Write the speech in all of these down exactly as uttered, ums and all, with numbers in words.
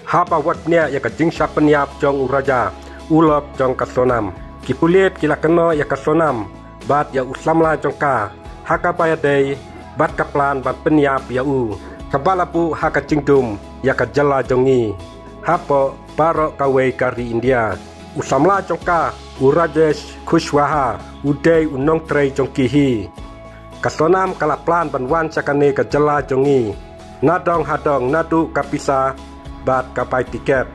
Haba wat bniah ïa ka jingshah pynïap jong u Raja, u lok jong ka Sonam, ki pulit ki la kynnoh ïa ka Sonam bad ïa u samla jong ka ha kaba ïadei bad ka plan ban pynïap ïa u, kaba la buh ha ka jingdum ïa ka jylla jong ngi hapoh baroh kawei ka ri India. U samla jong ka, u Rajesh Kushwaha, u dei u nongtrei jong ki hi. Ka Sonam ka la plan ban wan sha kane ka jylla jong ngi na dong ha dong naduh ka pisa bad ka bai tiket.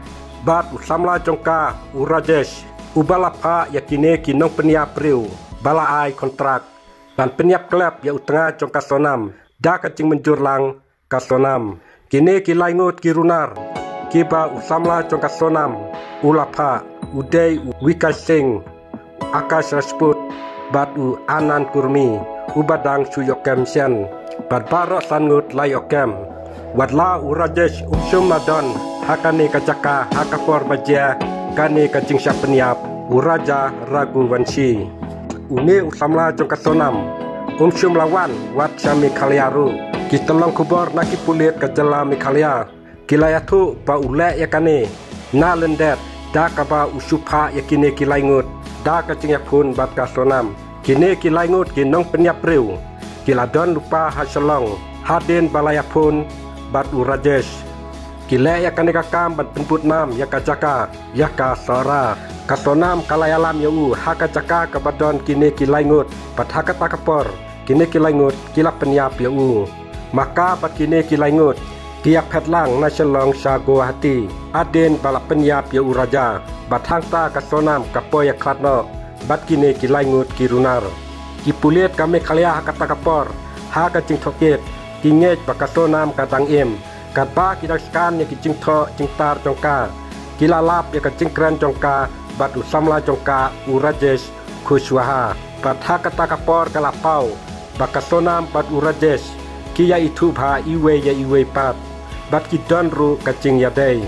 Bad u samla jong ka, u Rajesh, uba la phah ïa kine ki nongpynïap briew ba la ai kontrak ban pynïap klep ïa u tnga jong ka Sonam da ka jingmynjur lang ka Sonam. Kine ki lai ngut ki runar kiba u samla jong ka Sonam u la phah, u dei u Vikash Singh, Akash Rajput bad u Anand Kurmi, uba dang shu ïoh kem shen, bad baroh san ngut la ïoh kem. Wat la u Rajesh um shym la don ha kane ka jaka ha ka por ba jia kane ka jingshah pynïap u Raja Raghuvanshi. Une u samla jong ka Sonam um shym la wan wat sha Meghalaya ruh. Ki tyllong khubor na ki pulit ka jylla Meghalaya ki la ïathuh ba u leh ïa kane na lyndet da kaba u shu phah ïa kine ki lai ngut da ka jingïaphone bad ka Sonam. Kine ki lai ngut ki nongpynïap briew ki la don lypa ha Shillong hadien ba la ïaphone bad u Rajesh. Ki leh ïa kane ka kam ban pynbud nam ïa ka jaka ïa ka Sohra. Ka Sonam ka la ïalam ïa u ha ka jaka kaba don kine ki lai ngut bad ha kata ka por kine ki lai ngut ki la pynïap ïa u. Ma ka bad kine ki lai ngut ki ïa phet lang na Shillong sha Guwahati hadien ba la pynïap ïa u Raja, bad hangta ka Sonam ka poi ïa khlad noh bad kine ki lai ngut ki runar. Ki pulit ka Meghalaya ha kata ka por ha ka jingtohkit ki ngeit ba ka Sonam ka dang im. Katba ki dang scan ïa ki jingthoh jingtar jong ka, ki la lap ïa ka jingkren jong ka bad u samla jong ka, u Rajesh Kushwaha. Bad ha kata ka por ka la paw ba ka Sonam bad u Rajesh ki ïa ithuh bha iwei ïa iwei pat bad ki don ruh ka jingïadei.